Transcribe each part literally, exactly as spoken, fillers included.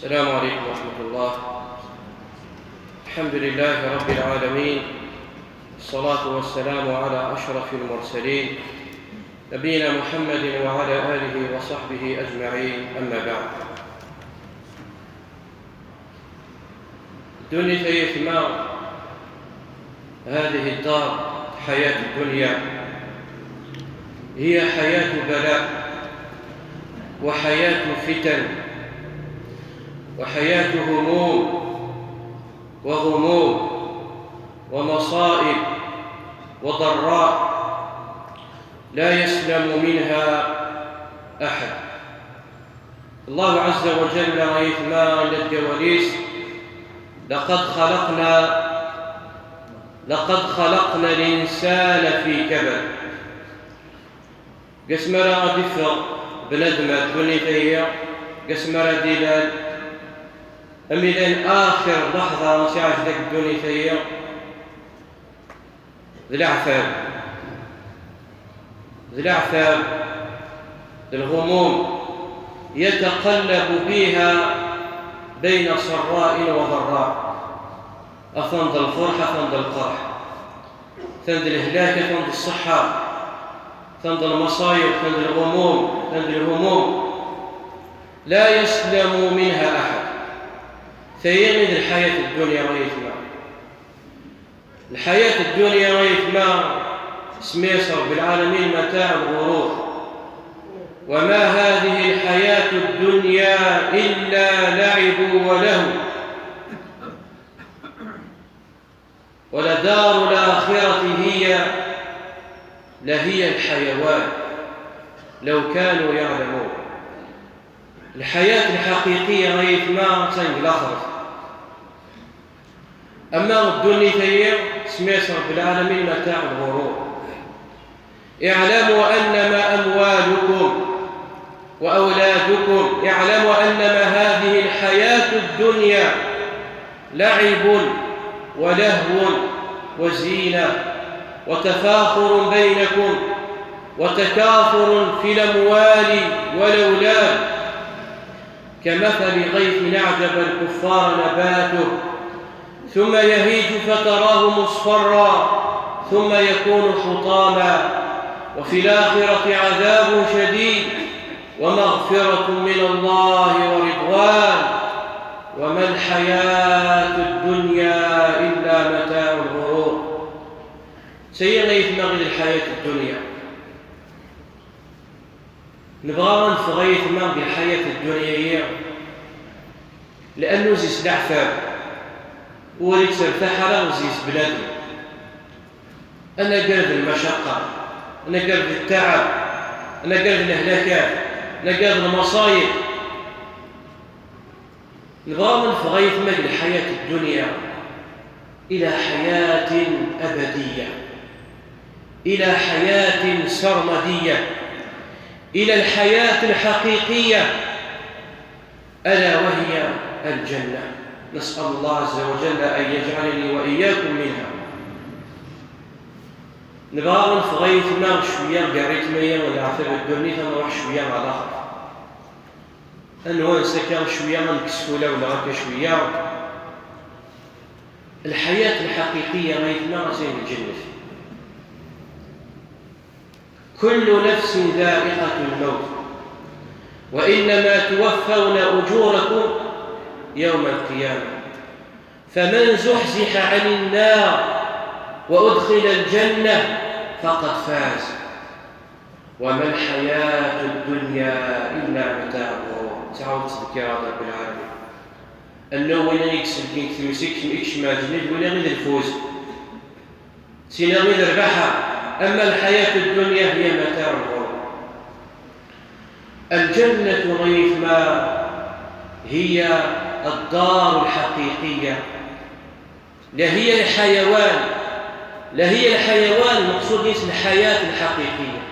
السلام عليكم ورحمة الله. الحمد لله رب العالمين، الصلاة والسلام على أشرف المرسلين، نبينا محمد وعلى آله وصحبه أجمعين، أما بعد. Ddunit ay atma, هذه الدار، حياة الدنيا، هي حياة بلاء وحياة فتن وحياة هموم وغموم ومصائب وضراء، لا يسلم منها أحد. الله عز وجل, ay atma, yenna-d deg wawal-is: لقد خلقنا، لقد خلقنا الإنسان في كبد. Deg asmi ara d-iffeɣ bnadem ar ddunit-agi, deg asmi ara d-ilal, am ilan axir laḥḍa i s-iɛǧeb deg ddunit-agi, d leɛtab. D leɛtab, d lɣumum, يتقلب بها بين سراء وضراء. Atan d lferḥ, atan d lqerḥ, atan d lehlak, atan d ṣṣeḥḥa, atan d lmaṣayeb, atan d lɣumum, atan d lhumum. لا يسلم منها أحد. Tayi i d lḥayat n ddunya, ay atma. Lḥayat n ddunya, ay atma, semmi-as Ṛebbi lɛalamin متاع الغرور. وما هذه الحياة الدنيا إلا لعب ولهو. ولدار الآخرة هي لهي الحيوان لو كانوا يعلمون. Lḥayat lḥaqiqiya, ay atma, attan deg laxert. Ama ddunit-agi, semmi-as Ṛebbi lɛalamin متاع الغرور. اعلموا أنما أموالكم وأولادكم، اعلموا أنما هذه الحياة الدنيا لعب ولهو وزينة وتفاخر بينكم وتكاثر في الأموال والأولاد كمثل غيث أعجب الكفار نباته ثم يهيج فتراه مصفرا ثم يكون حطاما وفي الآخرة عذاب شديد ومغفرة من الله ورضوان وما الحياة الدنيا إلا متاع الغرور. Tayi ay atma i d lḥayat n ddunya. Nebɣa ad neffeɣ ay atma deg lḥayat n ddunya-yi, li'annu zi-s leɛtab, ur ittertaḥ ara zi-s bnadem. Anagar d lmacaqqa, anagar d ttaɛab, anagar d lehlakat, anagar d lmaṣayeb. Nebɣa ad neffeɣ ay atma deg lḥayat n ddunya إلى حياة أبدية، إلى حياة سرمدية، إلى الحياة الحقيقية، ألا وهي الجنة. نسأل الله عز وجل أن يجعلني وإياكم منها. Nebɣa ad neffeɣ ay atma cwiya deg ṛṛitm-agi n leɛtab n ddunit, ad nruḥ cwiya ɣer laxert. Ad nwanez akka cwiya, ad nekkes ulawen-nneɣ akka cwiya. Lḥayat lḥaqiqiya ay atma, attan deg lǧennet. كل نفس ذائقة الموت وإنما توفون أجوركم يوم القيامة فمن زحزح عن النار وأدخل الجنة فقد فاز وما الحياة الدنيا إلا متاع الغرور. Ttɛawed ttdekkireɣ Ṛebbi lɛalamin. Annaw win i iselken deg tmes, ikcem, ikcem ar lǧennet, win i d lfuz. Sina i d rrbaḥa. أما الحياة الدنيا هي متاع الغرور. الجنة, ay atma, هي الدار الحقيقية. لهي الحيوان، لهي الحيوان, المقصود هي الحياة الحقيقية.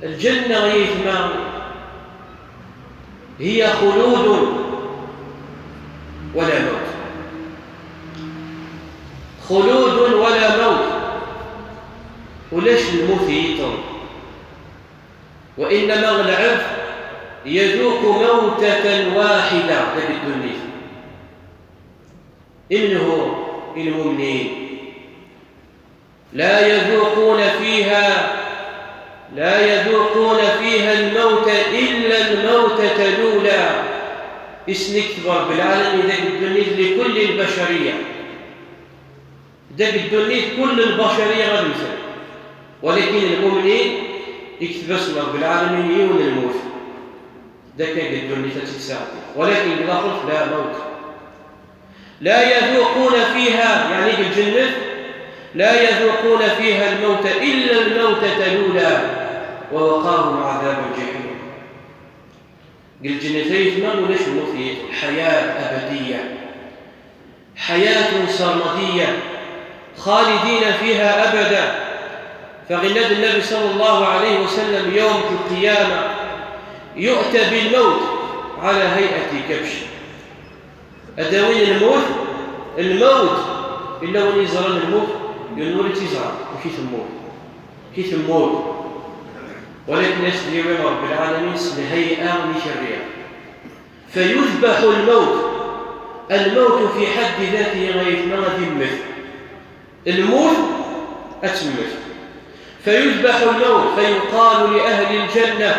الجنة, ay atma, هي خلود ولا موت. خلود ولا موت. Ulac lmut i yiṭṭen. وإنما العبد يذوق موتة واحدة, deg ddunit. I menhu? I lmumnin. لا يذوقون فيها، لا يذوقون فيها الموت إلا الموتة الأولى. Isem i yektab Ṛebbi lɛalamin deg ddunit لكل البشرية. Deg ddunit, كل البشرية ad mmten. Walakin lmumnin, ikteb-asen Ṛebbi lɛalamin yiwen lmut. Deg ddunit ad tt-id-sɛeddi. Walakin deg laxert, لا موت. لا يذوقون فيها, يعني deg lǧennet, لا يذوقون فيها الموت إلا الموتة الأولى ووقاهم عذاب الجحيم. Deg lǧennet, ay aytma, ulac lmut yid-, الحياة أبدية. حياة سرمدية خالدين فيها أبدا. Fa yenna-d Nnabi صلى الله عليه وسلم, يوم القيامة يؤتى بالموت على هيئة كبش. Ad d-awin lmut, lmut, illa win yeẓran lmut, yiwen ur tt-yeẓra, amek i temmut, amek i temmut. Walakin ad s-d-yawi Ṛebbi lɛalamin s lhay'a n ikerri. فيذبح الموت. الموت في حد ذاته, ay aytma, ad immet. Lmut ad temmet. فيذبح الموت فيقال لأهل الجنة: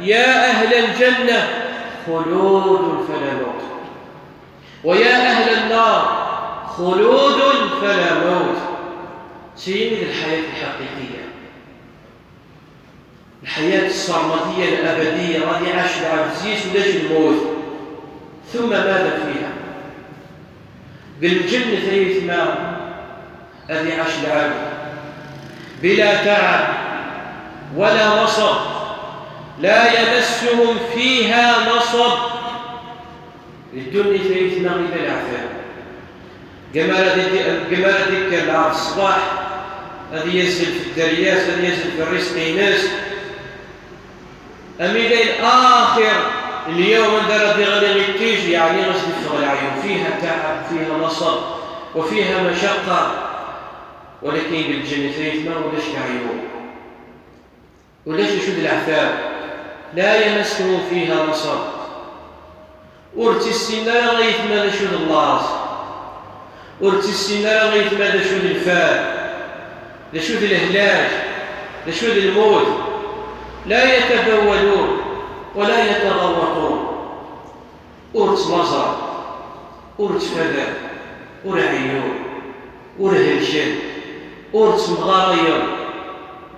يا أهل الجنة، خلود فلا موت، ويا أهل النار، خلود فلا موت. Tayini d lḥayat lḥaqiqiyya. Lḥayat ṣṣermadiyya, labadiyya, ɣad iɛac lɛebd, ulac lmut. ثم ماذا فيها؟ Deg lǧennet, ay aytma, ad iɛac lɛebd بلا تعب ولا نصب، لا يمسهم فيها نصب. Di ddunit, ay aytma, illa leɛtab. Deg mi ara d-, deg mi ara d-ikker lɛebd ṣṣbeḥ, ad yazzel f dderya-s, ad yazzel f rrizq-ines. Ami d axir n lyawm anda ara d-iɣli iṭij, yeɛni ad s-d-iffeɣ leɛyub, فيها تعب، فيها نصب، وفيها مشقة. Walakin deg lǧennet, ay aytma, ulac leɛyub. Ulac acu d leɛtab. لا يمسهم فيها نصب. Ur ttissinen ara, ay aytma, d acu d llaẓ. Ur ttissinen ara, ay aytma, d acu d lfad, d acu d lehlak, d acu d lmut. لا يتبولون ولا يتغوطون. Ur ttlaẓen, ur ttfadan, ur ɛeyyun, ur helken, ur ttemɣarayen.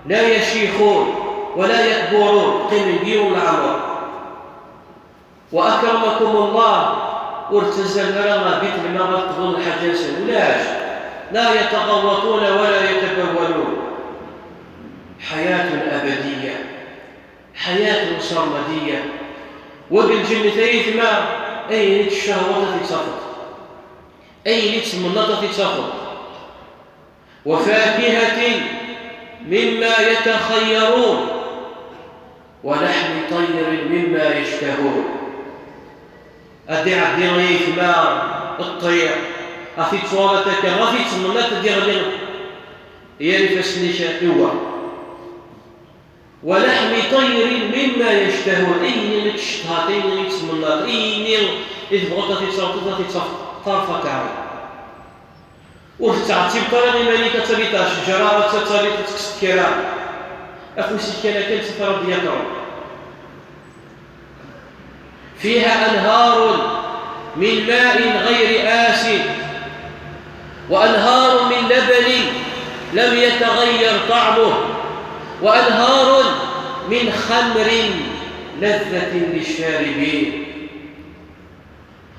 لا يشيخون ولا يكبرون, qqimen deg yiwen leɛmer. وأكرمكم الله, ur ttazzalen ara ɣer Bit Lmal ad qḍun lḥaǧa-nsen, ulac. لا يتغوطون ولا يتبولون. حياة أبدية، حياة سرمدية. Wa deg lǧennet, ay aytma, ayen i tcehwaḍ ad t-id-tafeḍ, ayen i tmennaḍ ad t-id-tafeḍ. وفاكهة مما يتخيرون ولحم طير مما يشتهون. Ad d-iɛeddi, ay aytma, ṭṭir, ad t-id-twaliḍ akka, ad t-id-tmenniḍ, ad d-iɣli gar ifassen-ik, iwa. ولحم طير مما يشتهون, ayen i tcethaḍ, ayen i tmennaḍ, ayen i tebɣiḍ ad t-id-tafeḍ, ad t-id-tafeḍ, طرفة عين. Ur tettɛettibeḍ ara iman-ik ad taliḍ ar ccejra, ad taliḍ ad tekkseḍ kra. Afus-ik kan akka, ad t-terreḍ d yaṭṭren. فيها أنهار من ماء غير آسن وأنهار من لبن لم يتغير طعمه وأنهار من خمر لذة للشاربين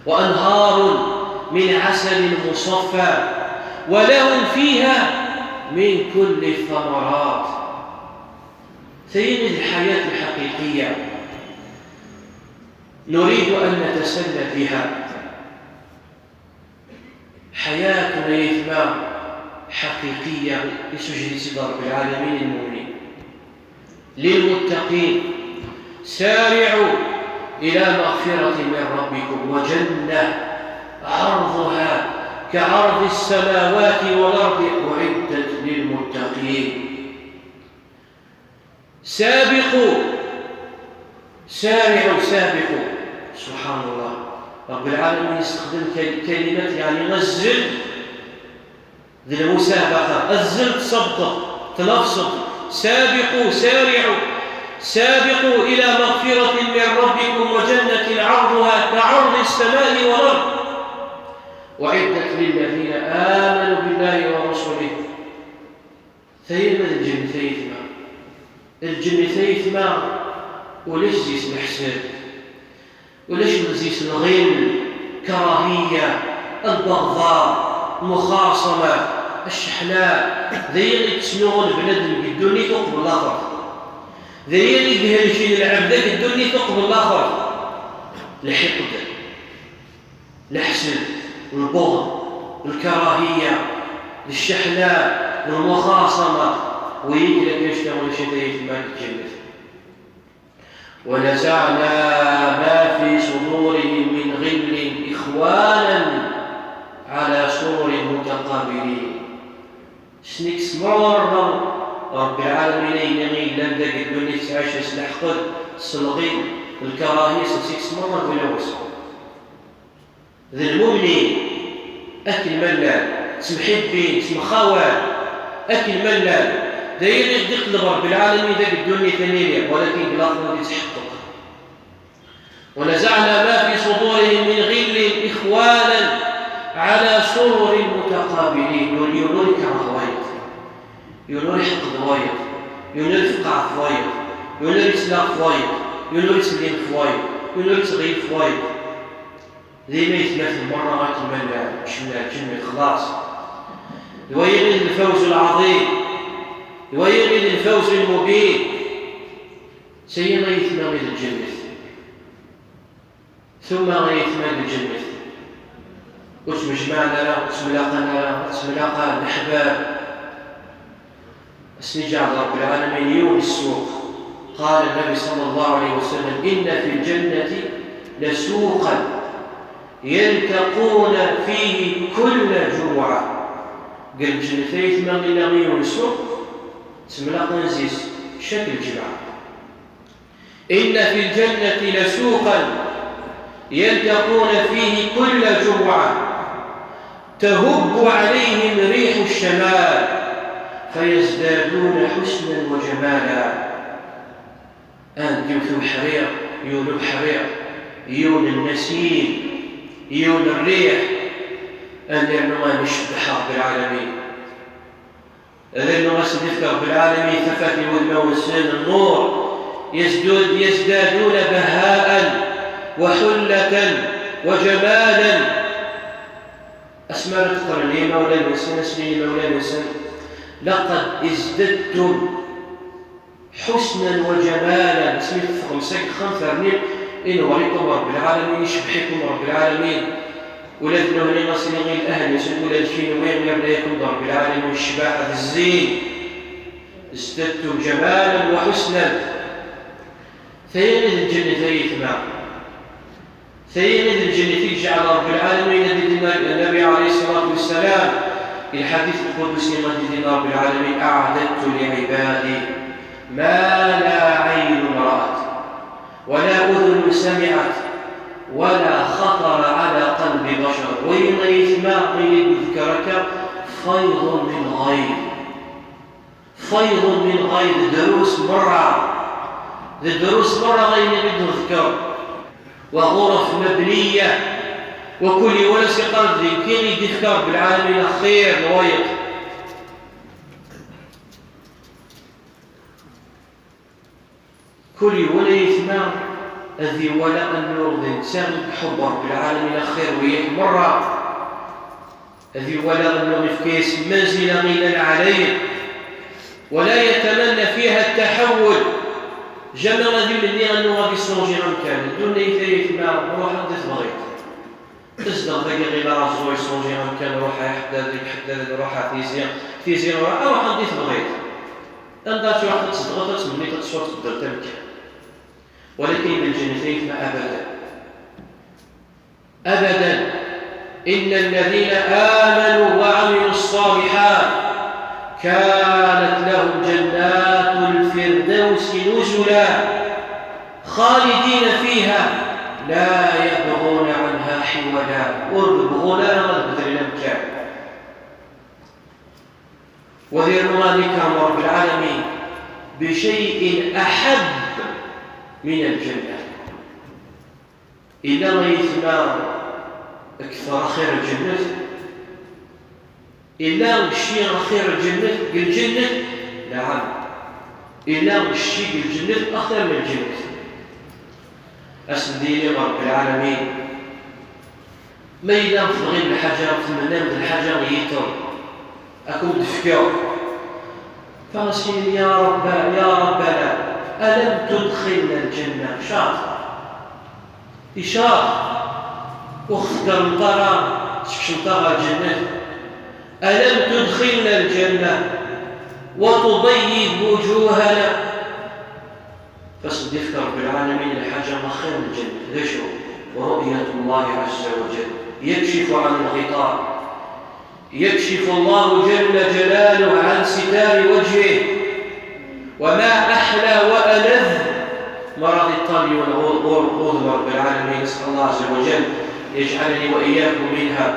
وأنهار من عسل مصفى ولهم فيها من كل الثمرات. Tayini d lḥayat lḥaqiqiyya. نريد أن نتسلى بها. حياة, ay aytma, حقيقية, yessewjed-itt-id Ṛebbi lɛalamin i lmumnin. للمتقين. سارعوا إلى مغفرة من ربكم وجنة عرضها كعرض السماوات والأرض أعدت للمتقين. سابقوا سارعوا، سابقوا. سبحان الله. رب العالمين يستخدم كل-، كلمة، يعني، الزل ذي المسابقة، الزل تسبق، تنفسط. سابقوا، سارعوا، سابقوا إلى مغفرة من ربكم وجنة عرضها كعرض السماء والأرض أعدت للذين آمنوا بالله ورسله. Tayri n lǧennet ay aytma. Lǧennet ay aytma, ulac deg-s leḥsab, ulac deg-s lɣil, karahiya, lbeɣḍa, lmuxaṣama, cceḥla. D aya i yettnuɣun bnadem deg ddunit uqbel laxert. D aya i ihelken lɛebd deg ddunit uqbel laxert. Lḥiqd. Leḥsed, lbuɣd, lkarahiya, d cceḥla, d lmuxaṣama, wigi akk ulac-iten ay aytma deg lǧennet. ونزعنا ما في صدورهم من غل إخوانا على سرر متقابلين. Snig smerra Rebbi lɛalamin ayen i yellan deg ddunit, ttɛica s leḥqed, s lɣil, lkarahiya, seg smerra n wulawen. D lmumnin akken ma llan, ttemḥibbin, ttemxawan akken ma llan. D ayen i ɣ-d-iqelleb Rebbi lɛalamin deg ddunit ad nili, walakin deg laxert ad yettḥeqqeq. ونزعنا ما في صدورهم من غل إخوانا على سرر متقابلين. Yiwen ur ikerreh wayeḍ, yiwen ur iḥeqqed wayeḍ, yiwen ur ifqeɛ f wayeḍ, yiwen ur ittnaɣ f wayeḍ, yiwen ur ittsellim f wayeḍ, yiwen ur ittɣil f wayeḍ. Dima yetlaten merra akken ma llan, kecmen ar lǧennet xlaṣ. D wayi i d lfawz lɛaḍim, d wayi i d lfawz lmubin. Syin ay aytma i d lǧennet. Tumma ay aytma i d lǧennet. Ur ttmejmaɛen ara, ur ttemlaqan ara, ur ttemlaqan leḥbab. Asmi jɛel Rebbi lɛalamin yiwen ssuq. قال النبي صلى الله عليه وسلم: إن في الجنة لسوقا يلتقون فيه كل جمعة. Deg lǧennet ay aytma, yella yiwen ssuq, ttemlaqan zzi-s cak lǧemɛa. إن في الجنة لسوقا يلتقون فيه كل جمعة تهب عليهم ريح الشمال فيزدادون حسنا وجمالا. Anda yiwet ubeḥri, yiwen ubeḥri, yiwen n nnasim, yiwen n rriḥ, ad nernu ad ncebbeḥ Rebbi lɛalamin. Ad rnu ad sen-yefk Rebbi lɛalamin tafat i wudmawen-nsen, nnur, يزداد-، يزدادون بهاء وحلة وجمالا. Asmi ara d-qqlen yimawlan-nsen, ad sen-inin yimawlan-nsen: لقد ازددتم حسنا وجمالا. Asmi teffɣem seg uxxam, ternim, inewwar-ikum Rebbi lɛalamin, icebbeḥ-ikum Rebbi lɛalamin. Ula d nutni, ad sen-inin ahli-nsen, ula d kenwi, yerna-yakum-d Rebbi lɛalamin ccbaḥa d zzin. ازددتم جمالا وحسنا. Tayri d lǧennet ay aytma. Tayri d lǧennet i yejɛel Rebbi lɛalamin, ad d-yenna Nnbi ɛalayhi ṣṣalatu wassalam, di lḥadit lqudusi, ad d-yenna Rebbi lɛalamin: أعددت لعبادي ما لا عين رأت ولا أذن سمعت ولا خطر على قلب بشر. Wayen ay aytma, ayen i d-neḍker akka, فيض من غيض. فيض من غيض, drus merra. D drus merra ayen i d-neḍker. وغرف مبنية. Wa kul yiwen ad s-iqqar d nekki i d-ifka Rebbi lɛalamin axir n wayeḍ. Kul yiwen ay aytma ad iwala annur d netta i iḥubb Rebbi lɛalamin axir wiyaḍ merra. Ad iwala annur ifka-yas lmanzila ilan ɛlayen. ولا يتمنى فيها التحول. Jamais ad imenni annur ad iṣunji amkan. Ddunit ay aytma, ruḥ anda tebɣiḍ. Tezdeɣ dagi ɣila aẓu, iṣunji amkan, ruḥ ay ḥeddad, ay ḥeddad, ruḥ a Tizi, Tizi, ruḥ, ruḥ anda i tebɣiḍ. Anda ad truḥeḍ ad tzedɣeḍ, ad tmenniḍ ad tesɛuḍ tbeddel tamkan. Walakin di lǧennet ay aytma, abadan. أبدا. إن الذين آمنوا وعملوا الصالحات كانت لهم جنات الفردوس نزلا. خالدين فيها لا يبغون عنها حولا. Ur bɣun ara ad beddlen amkan. Ad yernu ad ikrem Ṛebbi lɛalamin بشيء أحب من الجنة. Illa ayetma kter axir lǧennet. Illa cci axir lǧennet deg lǧennet. Naɛam. Illa cci deg lǧennet axir n lǧennet. Ad sen-d-yini Ṛebbi lɛalamin, ma yella tebɣim lḥaǧa, temmnem-d lḥaǧa n yiṭṭen, ad ken-d-fkeɣ. Fas-inin, ya Ṛebba, ya Ṛebbana, alam tudxilna lǧenna? Caṭ. Icaṭ. Ur ɣ-tqerrem ara, tekcem-aɣ ɣer lǧennet. Alam tudxilna lǧenna wa tuḍayyib wuǧuhana? Fas-d ifka Ṛebbi lɛalamin lḥaǧa axir n lǧennet. D acu? رؤية الله عز وجل يكشف عن الغطاء. يكشف الله جل جلاله عن ستار وجهه. وما أحلى وألذ مرض الطلي والغضب رب العالمين. نسأل الله عز وجل يجعلني وإياكم منها.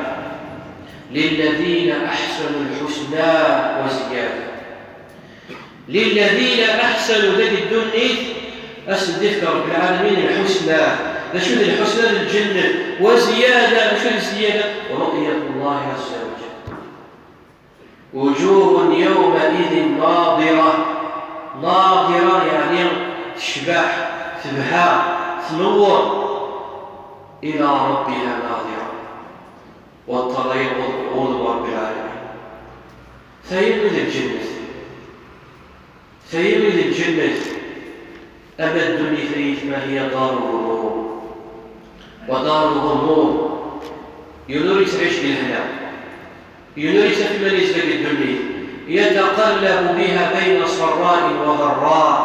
للذين أحسنوا الحسنى وزيادة. للذين أحسنوا, dagi ddunit, ad sen-d-ifk Ṛebbi lɛalamin lḥusna. D acu d lḥusna? D lǧennet. وزيادة, d acu d zzyada? رؤية الله عز وجل. وجوه يومئذ ناضرة. ناضرة يعني tecbeḥ, tebha, tnewweṛ. إلى ربها ناظرة. Wa ṭṭalay ɣur Ṛebbi lɛalamin. Tayi i d lǧennet. Tayi i d lǧennet. Ama ddunit-agi فهي دار هموم ودار غموم. Yiwen ur yettɛic di lehna. Yiwen ur yettaf iman-is deg ddunit. يتقلب بها بين سراء وضراء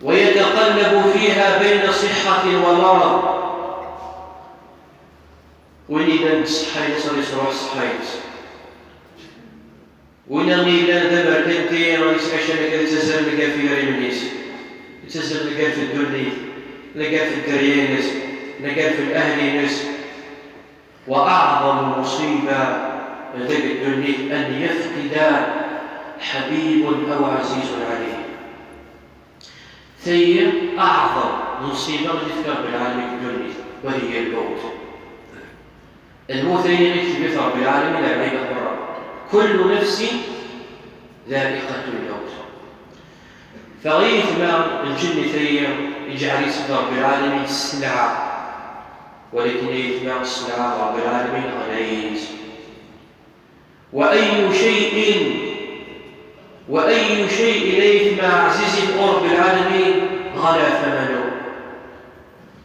ويتقلب فيها بين صحة ومرض. Win yellan d ṣṣeḥḥa-ines ad yesruḥ ṣṣeḥḥa-ines. Win yellan d amerkanti ad yesɛic amek ad yettazzal anagar f yidrimen-is, yettazzal anagar f ddunit, anagar f dderya-ines, anagar f lɛahed-ines. وأعظم مصيبة deg ddunit أن يفقد حبيب أو عزيز عليه. Tayi أعظم مصيبة i d-ifka Ṛebbi lɛalamin deg ddunit, وهي الموت. Lmut-agi i yekteb Ṛebbi lɛalamin ar lɛibad merra. كل نفس ذائقة الموت. Fa ayetma lǧennet-agi iǧɛel-itt-id Ṛebbi lɛalamin sselɛa. Walakin ayetma sselɛa n Ṛebbi lɛalamin ɣlayet. وأي شيء، وأي شيء ayetma ɛzizit ɣur Ṛebbi lɛalamin غلا ثمنه.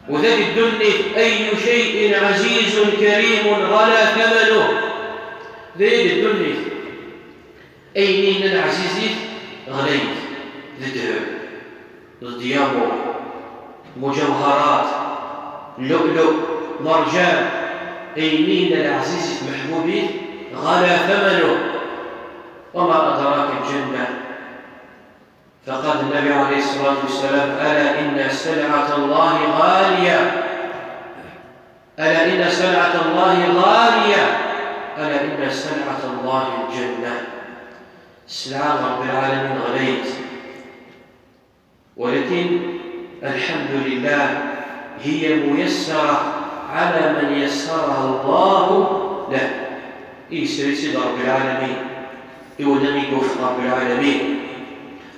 U dagi ddunit أي شيء عزيز كريم غلا ثمنه. Dagi ddunit ayen yellan ɛzizit ɣlayet, d ddheb, d dyamuṛ, mujawharat, lu'lu', merǧan, ayen yellan ɛzizit meḥbubit, غلا ثمنه. وما أدراك الجنة. فقال النبي عليه الصلاة والسلام: ألا إن سلعة الله غالية. ألا إن سلعة الله غالية. ألا إن سلعة الله الجنة. Sselɛa n Ṛebbi lɛalamin ɣlayet. ولكن الحمد لله هي ميسرة على من يسرها الله له. Yesser-itt-id Ṛebbi lɛalamin i win i iwufeq Ṛebbi lɛalamin.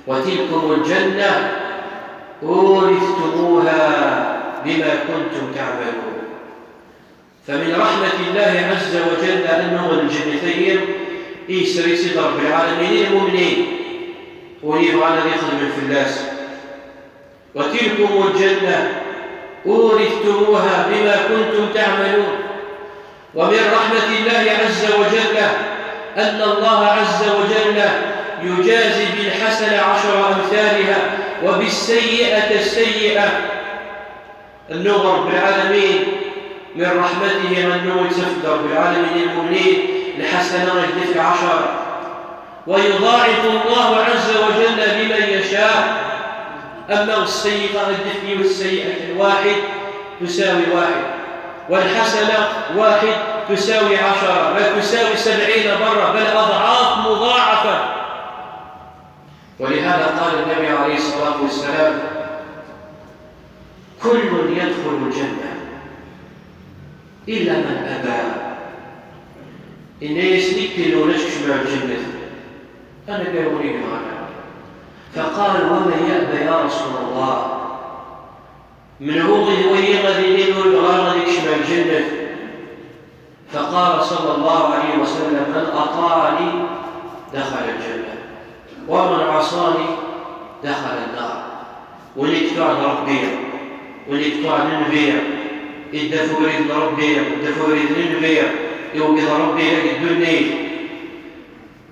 وتلكم الجنة أورثتموها بما كنتم تعملون. فمن رحمة الله عز وجل أنه lǧennet-agi i yesser-itt-id Ṛebbi lɛalamin i lmumnin, win yebɣan ad ixdem fell-as. وتلكم الجنة أورثتموها بما كنتم تعملون. ومن رحمة الله عز وجل أن الله عز وجل يجازي بالحسنة عشر أمثالها وبالسيئة السيئة. Nnuɣ Ṛebbi lɛalamin, من رحمته, nnuɣ yettaf-d Ṛebbi lɛalamin i lmumnin lḥasana ad d-ifk ɛecṛa. ويضاعف الله عز وجل لمن يشاء. أما السيئة التي تساوي واحد تساوي واحد، والحسنة واحد تساوي عشرة، بل تساوي سبعين مرة، بل أضعاف مضاعفة. ولهذا قال النبي عليه الصلاة والسلام: كل يدخل الجنة إلا من أبى. إن يسلك لو نشكش مع الجنة، أنا قالوا لي هذا. فقال: ومن يأبى يا رسول الله؟ من هو غير ولي غادي يدير الغرام هذيك شمال الجنة؟ فقال صلى الله عليه وسلم: من أطاعني دخل الجنة، ومن عصاني دخل النار. Win i yeṭṭuɛen Ṛebbi, win i yeṭṭuɛen Nnbi, idda f ubrid n Ṛebbi, idda f ubrid n Nnbi, iwegged Ṛebbi deg ddunit.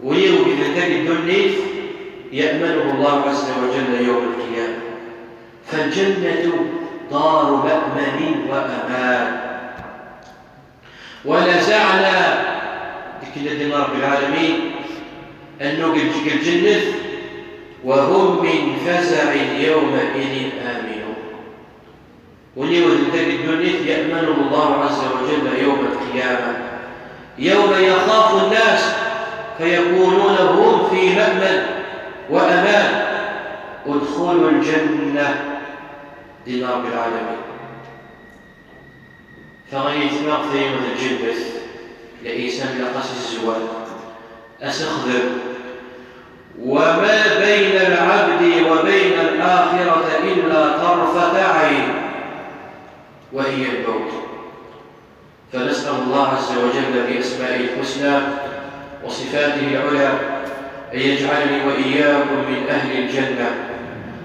Win iweggden deg ddunit, يأمنه الله عز وجل يوم القيامة. فالجنة دار مأمن وأمان. ونزعنا, deg ladin Ṛebbi العالمين, النوق الجنة، وهم من فزع يومئذ آمنون. Win iweggden deg ddunit, يأمنه الله عز وجل يوم القيامة، يوم يخاف الناس فيكونون هم في مأمن وأمان. ادخلوا الجنة, ladin Ṛebbi العالمين. Taɣayt-nneɣ tayemmat n lǧennet, la insan ilaq-as zzwal, asexdem. وما بين العبد وبين الآخرة إلا طرفة عين وهي الموت. فنسأل الله عز وجل بأسمائه الحسنى وصفاته العلى أن يجعلني وإياكم من أهل الجنة.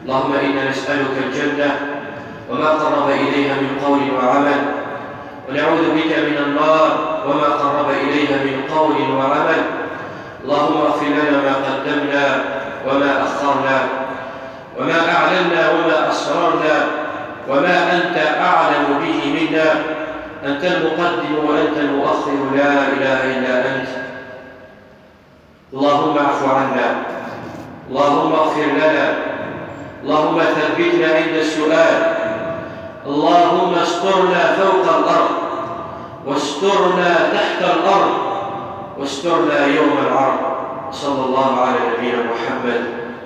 اللهم إنا نسألك الجنة وما قرب إليها من قول وعمل، ونعوذ بك من النار وما قرب إليها من قول وعمل. اللهم اغفر لنا ما قدمنا وما أخرنا، وما أعلنا وما أسررنا، وما أنت أعلم به منا. أنت المقدم وأنت المؤخر، لا إله إلا أنت. اللهم اعف عنا، اللهم اغفر لنا، اللهم ثبتنا عند السؤال، اللهم استرنا فوق الأرض، واسترنا تحت الأرض، واسترنا يوم العرض. صلى الله على نبينا محمد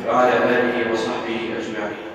وعلى آله وصحبه أجمعين.